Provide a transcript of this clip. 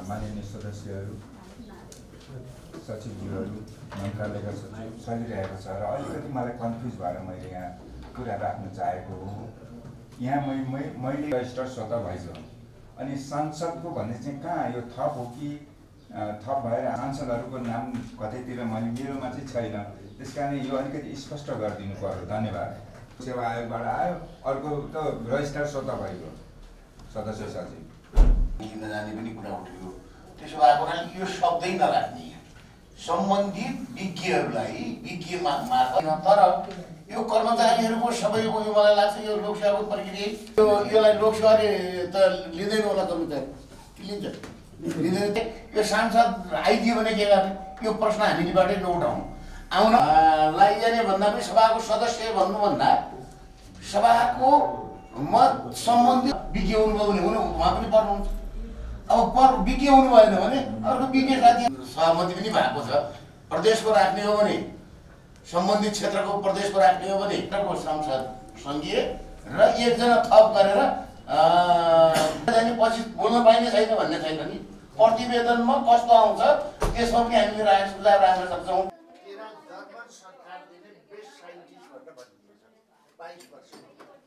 माननीय सदस्यहरू सचिवज्यूहरू मन्त्रालयका सचिव चलिरहेको छ र अलिकति मलाई कन्फ्युज भएर मैले यहाँ कुरा राख्न चाहेको हो। यहाँ मैले रजिस्टर स्वतः भइसक्यो अनि सांसदको भन्ने चाहिँ कहाँ यो थप हो कि थप भएर सांसदहरूको नाम कतैतिर मैले मेरोमा चाहिँ छैन, त्यस कारण यो अलिकति स्पष्ट गरिदिनु पर्यो। धन्यवाद। सेवा आयोगबाट आयो, अर्को त रजिस्टर स्वतः भइगयो सदस्य सचिव नजाने पनि कुरा उठ्यो। त्यसो भएको कारण यो शब्दै नराख्ने सम्बन्धित विज्ञहरूलाई विज्ञ मार्फत, तर यो कर्मचारीहरूको सबैको यो मलाई लाग्छ यो लोकसेवाको प्रक्रिया योलाई लोकसेवाले त लिँदैन होला, कर्मचारी लिन्छ लिँदैन। यो सांसद आइदियो भने के गर्ने, यो प्रश्न हामीबाटै नउठाउँ आउन लैजाने भन्दा पनि सभाको सदस्य भन्नुभन्दा सभाको मत सम्बन्धित विज्ञ हुनुभयो भने उहाँ पनि पर्नुहुन्छ। अब विज्ञ हुनु भएन भने अर्को विज्ञ साथी सहमति पनि भएको छ। प्रदेशको राख्ने हो भने सम्बन्धित क्षेत्रको प्रदेशको राख्ने हो भने सांसद सङ्घीय र एकजना थप गरेर पछि बोल्न पाइने छैन भन्ने छैन नि। प्रतिवेदनमा कस्तो आउँछ त्यसमा पनि हामीले राय सुझाव राख्न सक्छौँ। 22%